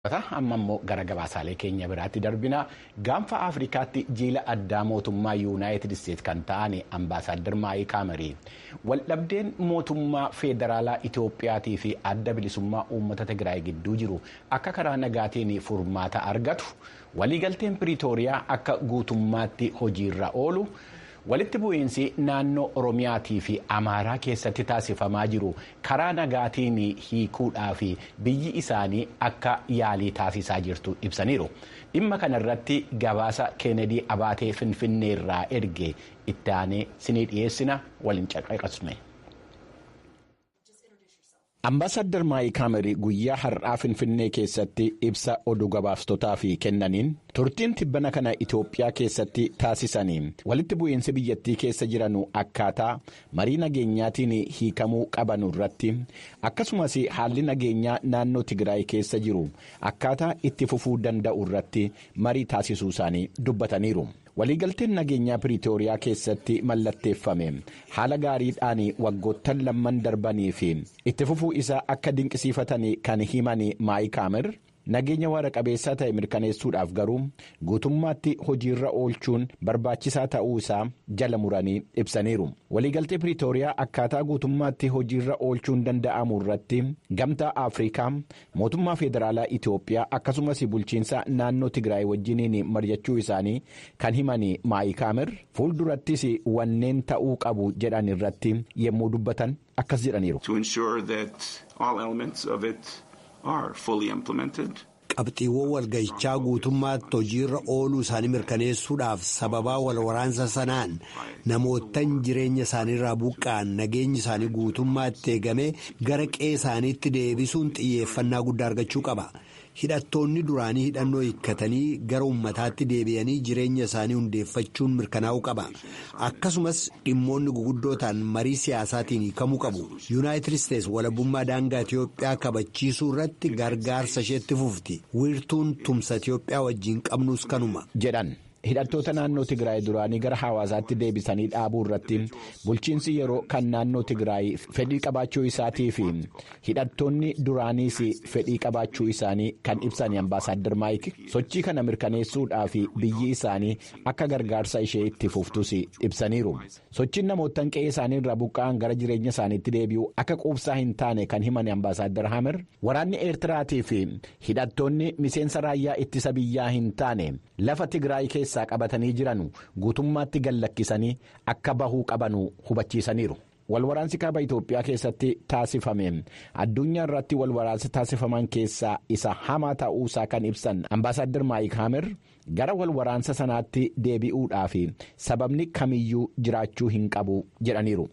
Amma immoo gara gabaasaalee keenya biraatti darbina. Gaanfa Afrikaatti jiila addaa mootummaa Yuunaayitid Isteetsi kan ta'an Ambaasaadder Maayik Haamarii waldhabdeen mootummaa Feederaalaa Itiyoophiyaatii fi adda bilisummaa uummata Tigraay gidduu jiru akka karaa nagaatiin furmaata argatu, waliigalteen Piriitooriyaa akka guutummaatti hojiirra oolu, walitti bu'iinsi naannoo Oromiyaatii fi Amaaraa keessatti taasifamaa jiru karaa nagaatiin hiikuudhaa fi biyyi isaanii akka yaalii taasisaa jirtu ibsaniiru. Dhimma kanarratti gabaasa Keenedii Abaatee Finfinneerraa erge itti aanee sinii dhiyeessina, waliin caqasne. Ambaasaddar Maayik Haamarii guyyaa har'aa Finfinnee keessatti ibsa oduu gabaabsitootaaf kennaniin, turtiin tibbana kana Itoophiyaa keessatti taasisanii walitti bu'iinsi biyyattii keessa jiranu akkaataa marii nageenyaatiin hiikamuu qabanu irratti, akkasumas haalli nageenyaa naannoo Tigraay keessa jiru akkaataa itti fufuu danda'u irratti marii taasisuu isaanii dubbataniiru. Waliigalteen nageenyaa Piriitooriyaa keessatti mallatteeffame haala gaariidhaan waggoottan lamman darbanii fi itti fufuu isaa akka dinqisiifatan kan himan Maayik Haamar, nageenya waara qabeessaa ta'e mirkaneessuudhaaf garuu guutummaatti hojiirra oolchuun barbaachisaa ta'uu isaa jala muranii ibsaniiru. Waliigaltee Piriitooriyaa akkaataa guutummaatti hojiirra oolchuun danda'amu irratti Gamtaa Afrikaa, mootummaa Federaalaa Itoophiyaa akkasumas bulchiinsa naannoo Tigraay wajjiniin mari'achuu isaanii kan himan Maayik Haamar, fuuldurattis wanneen ta'uu qabu jedhan irratti yommuu dubbatan akkas jedhaniiru. Qabxiiwwan walgahichaa guutummaatti hojiirra ooluu isaanii mirkaneessuudhaaf, sababaa wal waraansa sanaan namoottan jireenya isaaniirraa buqqa'an nageenyi isaanii guutummaatti eegamee gara qe'ee isaaniitti deebisuun xiyyeeffannaa guddaa argachuu qaba. Hidhattoonni duraanii hidhannoo hiikkatanii gara uummataatti deebi'anii jireenya isaanii hundeeffachuun mirkanaa'uu qaba. Akkasumas dhimmoonni guguddoo ta'an marii siyaasaatiin hiikamuu qabu. Yuunaayitid Isteets walabummaa daangaa Itiyoophiyaa kabachiisuu irratti gargaarsa isheetti fufti. Wiirtuun tumsa Itiyoophiyaa wajjin qabnus kanuma. Jedhan. Hidhattoota naannoo Tigraay duraanii gara hawaasaatti deebisanii dhaabuu irratti bulchiinsi yeroo kan naannoo Tigraay fedhii qabaachuu isaatii fi hidhattoonni duraaniis fedhii qabaachuu isaanii kan ibsan Ambaasaadder Maayik, sochii kana mirkaneessuudhaaf biyyi isaanii akka gargaarsa ishee itti fuftus ibsaniiru. Sochiin namoottan qe'ee isaanii irraa buqqa'an gara jireenya isaaniitti deebi'u akka quubsaa hin taane kan himan Ambaasaadder Hamer, waraanni Eertiraatii fi hidhattoonni miseensa raayyaa ittisa biyyaa hin taane lafa Tigraay keessaa qabatanii jiran guutummaatti gallakkisanii akka bahuu qabanu hubachiisaniiru. Walwaraansi kaaba Itoophiyaa keessatti taasifame addunyaa irratti walwaraansi taasifaman keessaa isa hamaa ta'uusaa kan ibsan Ambaasaadder Maayik Hamer, gara walwaraansa sanaatti deebi'uudhaaf sababni kamiyyuu jiraachuu hin qabu jedhaniiru.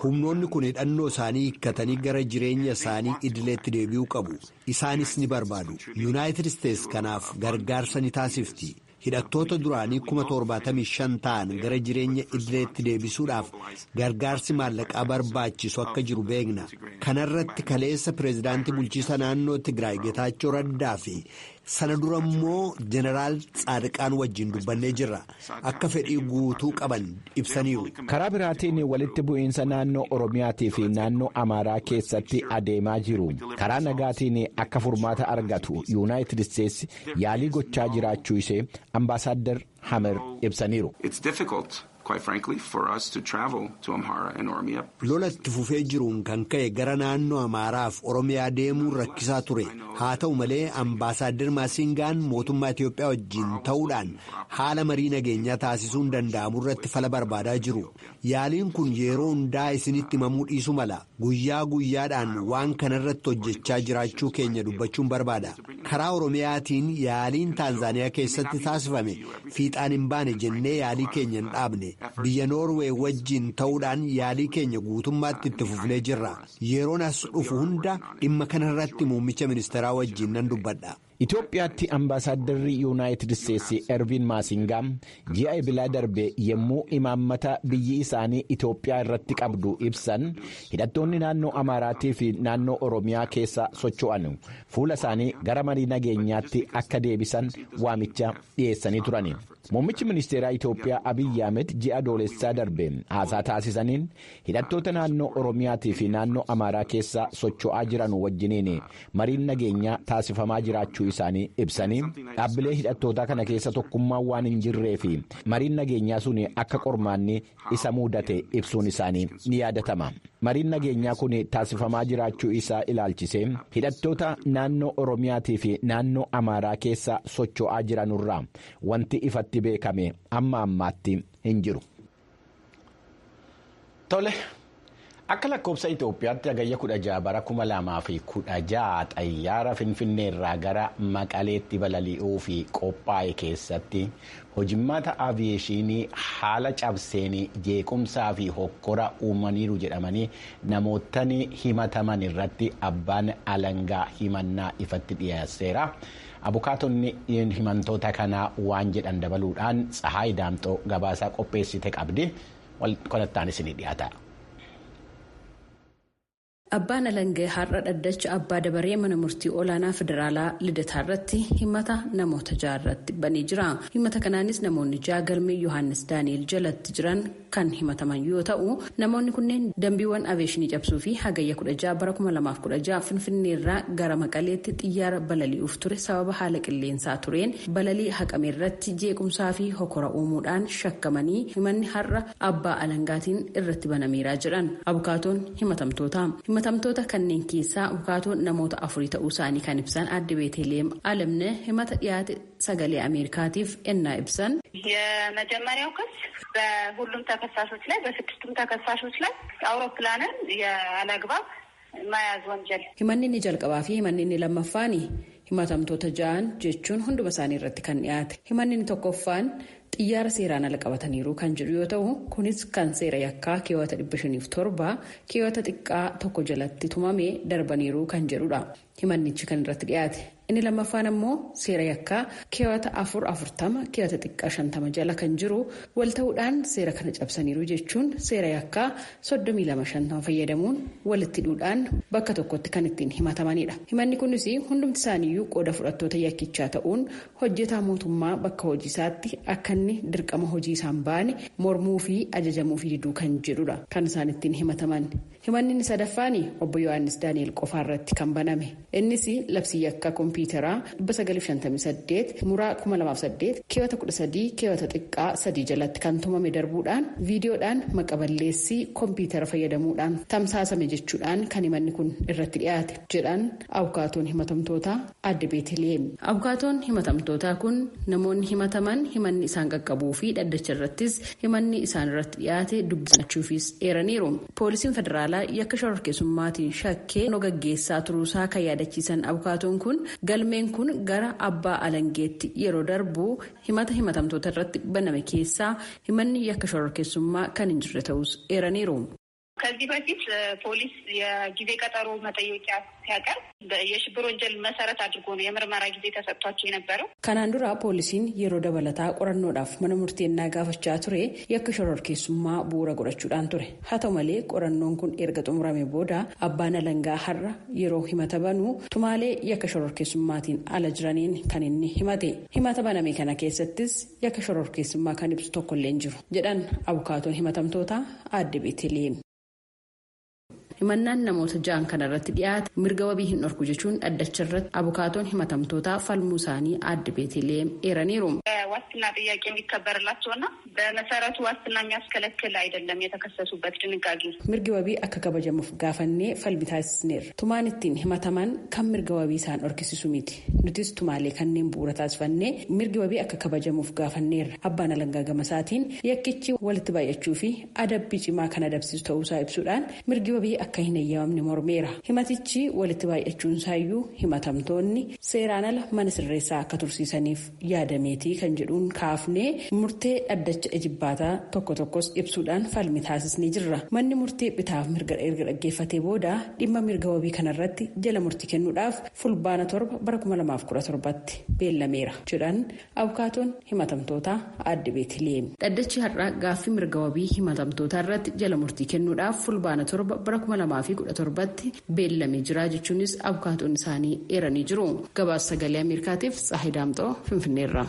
Humnoonni kun hidhannoo isaanii hiikkatanii gara jireenya isaanii idileetti deebi'uu qabu. Isaanis ni barbaadu. Yuunaayitid Isteets kanaaf gargaarsa ni taasifti. Hidhattoota duraanii 75,000 ta'an gara jireenya idileetti deebisuudhaaf gargaarsi maallaqaa barbaachisu akka jiru beekna. Kanarratti kaleessa pireezidaantii bulchiisa naannoo Tigraay Geetaachoo Raddaa fi sana dura immoo Jeneraal Tsaadiqaan wajjin dubbannee jirra. Akka fedhii guutuu qaban ibsaniiru. Karaa biraatiin walitti bu'iinsa naannoo Oromiyaatii fi naannoo Amaaraa keessatti adeemaa jiru karaa nagaatiin akka furmaata argatu Yuunaayitid Isteetsi yaalii gochaa jiraachuu ishee Ambaasaadder Hamer ibsaniiru. Lola itti fufee jiruun kan ka'e gara naannoo Amaaraaf Oromiyaa deemuun rakkisaa ture. Haa ta'u malee, Ambaasaadder Maasingaan mootummaa Itiyoophiyaa wajjin ta'uudhaan haala marii nageenyaa taasisuun danda'amu irratti fala barbaadaa jiru. Yaaliin kun yeroo hundaa isinitti himamuu dhiisu mala. Guyyaa guyyaadhaan waan kanarratti hojjechaa jiraachuu keenya dubbachuun barbaada. Karaa Oromiyaatiin yaaliin Taanzaaniyaa keessatti taasifame fiixaan hin baane jennee yaalii keenya hin dhaabne. Biyya Noorwee wajjin ta'uudhaan yaalii keenya guutummaatti itti fufnee jirra. Yeroon as dhufu hunda dhimma kanarratti muummicha ministeeraa wajjin nan dubbadha. Itoophiyaatti ambaasaaddarri Yuunaayitid Isteetsi Erviin Maasingaa ji'a ebilaa darbe yommuu imaammata biyyi isaanii Itoophiyaa irratti qabdu ibsan hidhattoonni naannoo Amaaraatii fi naannoo Oromiyaa keessa socho'an fuula isaanii gara marii nageenyaatti akka deebisan waamicha dhiyeessanii turani. Muummichi ministeeraa Itoophiyaa Abiyyi Ahmed ji'a adoolessaa darbe haasaa taasisaniin hidhattoota naannoo Oromiyaatii fi naannoo Amaaraa keessa socho'aa jiran wajjiniin mariin nageenyaa taasifamaa jiraachuu isaanii ibsanii dhaabbilee hidhattootaa kana keessa tokkummaan waan hin jirree fi mariin nageenyaa sun akka qormaanni isa mudate ibsuun isaanii ni yaadatama. Mariin nageenyaa kun taasifamaa jiraachuu isaa ilaalchisee hidhattoota naannoo Oromiyaatii fi naannoo Amaaraa keessa socho'aa jiranurraa wanti ifatti beekame amma ammaatti hin jiru. Tole. Akka lakkoofsa Itoophiyaatti hagayya 16 bara 2016 xayyaara Finfinneerraa gara Maqaleetti balali'uu fi qophaa'e keessatti hojimmaata aviyeeshinii haala cabseen jeequmsaa fi hokkora uumaniiru jedhamanii namootni himataman irratti abbaan alangaa himannaa ifatti dhiyeesseera. Abukaatonni himantoota kanaa waan jedhan dabaluudhaan Tsahaay Daamxoo gabaasaa qopheessite qabdi. Kanattaan isinii dhiyaata. Abbaan Alangee har'a dhaddacha abbaa dabaree mana murtii olaanaa federaalaa Lidataa irratti himata namoota ja'a irratti banee jira. Himata kanaanis namoonni ja'a galmee Yohaannis Daani'el jalatti jiran kan himataman yoo ta'u, namoonni kunneen dambiiwwan aviyeeshinii cabsuu fi hagayya 16 bara 2016 Finfinneerraa gara Maqaleetti xiyyaara balali'uuf ture sababa haala qilleensaa tureen balalii haqame irratti jeequmsaa fi hokora uumuudhaan shakkamanii himanni har'a abbaa alangaatiin irratti banameeraa jedhan abukaatoon himatamtoota. Himatamtoota kanneen keessaa abukaatoon namoota afurii ta'uu isaanii kan ibsan adde Beeteleem Alamne himata dhiyaate sagalee Ameerikaatiif ennaa ibsan. የመጀመሪያው ክስ በሁሉም ተከሳሾች ላይ በስድስቱም ተከሳሾች ላይ አውሮፕላንን ያለአግባብ መያዝ ወንጀል። Himanni inni jalqabaa fi himanni inni lammaffaani himatamtoota ja'an jechuun hunduma isaanii irratti kan dhiyaate. Himanni inni tokkoffaan xiyyaara seeraan ala qabataniiru kan jedhu yoo ta'u, kunis kan seera yakkaa keewwata 507 keewwata xiqqaa tokko jalatti tumame darbaniiru kan jedhudha. Himannichi kan irratti dhiyaate. Inni lammaffaan ammoo seera yakkaa keewwata 440 keewwata xiqqaa 50 jala kan jiru wal ta'uudhaan seera kana cabsaniiru jechuun seera yakkaa 3250 fayyadamuun walitti hidhuudhaan bakka tokkotti kan ittiin himatamanidha. Himanni kunis hundumti isaaniiyyuu qooda fudhattoota yakkichaa ta'uun hojjetaa mootummaa bakka hojii isaatti akka inni dirqama hojii isaan baane mormuu fi ajajamuu fi diduu kan jedhudha kan isaan ittiin himataman. Himanni inni sadaffaan obbo Yohaannis Daani'el qofaarratti kan baname. Innis labsii yakkaa kompiitaraa 958 muraa 2008 keewwata 13 keewwata xiqqaa 3 jalatti kan tumame darbuudhaan viidiyoodhaan maqaballeessii kompiitara fayyadamuudhaan tamsaasame jechuudhaan kan himanni kun irratti dhiyaate jedhan abukaatoon himatamtootaa adde Beeteleem. Abukaatoon himatamtootaa kun namoonni himataman himanni isaan qaqqabuu fi dhaddacha irrattis himanni isaan irratti dhiyaate dubbisachuufis eeraniiru. Poolisiin federaalaa yakka shororkeessummaatiin shakkee gaggeessaa turuusaa kan yaadachiisan abukaatoon kun galmeen kun gara abbaa alangeetti yeroo darbu himata himatamtoota irratti baname keessaa himanni yakka shororkeessummaa kan hin jirre ta'us eeraniiru. ከዚህ በፊት ፖሊስ የጊዜ ቀጠሮ መጠየቂያ ሲያቀርብ የሽብር ወንጀል መሰረት አድርጎ ነው የምርመራ ጊዜ ተሰጥቷቸው የነበረው። Kanaan dura poolisiin yeroo dabalataa qorannoodhaaf mana murteennaa gaafachaa ture yakka shororkeessummaa bu'uura godhachuudhaan ture. Haa ta'u malee qorannoon kun erga xumurame booda abbaan alangaa har'a yeroo himata banuu tumaalee yakka shororkeessummaatiin ala jiraniin kan inni himate. Himata baname kana keessattis yakka shororkeessummaa kan ibsu tokkollee hin jiru jedhan abukaatoon himatamtoota adde Beeteleem. Himannaan namoota ja'an kana irratti dhiyaate mirga wabii hin dhorku jechuun dhaddacha irratti abukaatoon himatamtootaa falmuu isaanii adde Beeteleem eeraniiru. ዋስትና ጥያቄ የሚከበርላቸውና በመሰረቱ ዋስትና የሚያስከለክል አይደለም የተከሰሱበት ድንጋጌ። Mirgi wabii akka kabajamuuf gaafannee falmi taasisneerra. Tumaan ittiin himataman kan mirga wabii isaan dhorkisisu miti. Nutis tumaalee kanneen bu'uura taasifannee mirgi wabii akka kabajamuuf gaafanneerra. Abbaan alangaa gamasaatiin yakkichi walitti baay'achuu fi adabbii cimaa kan adabsiisu ta'uusaa ibsuudhaan mirgi wabii akka hin eeyyamamne mormeera. Himatichi walitti baay'achuun isaayyuu himatamtoonni seeraan ala mana sirreessaa akka tursiisaniif yaadameetii kan jedhuun kaafnee murtee dhaddacha ijibbaataa tokko tokkos ibsuudhaan falmi taasisnee jirra. Manni murtii bitaaf mirga erga dhaggeeffatee booda dhimma mirga wabii kanarratti jala murtii kennuudhaaf fulbaana 7 bara 2017tti beellameera jedhan abukaatoon himatamtoota aadde Beetliheem. Dhaddachi har'aa gaaffii mirga wabii himatamtoota irratti jala murtii kennuudhaaf fulbaana 7 bara 2017tti beellamee jira jechuunis abukaatoon isaanii eeranii jiru. Gabaasa sagalee Ameerikaatiif Tsaahii Daamxoo Finfinneerra.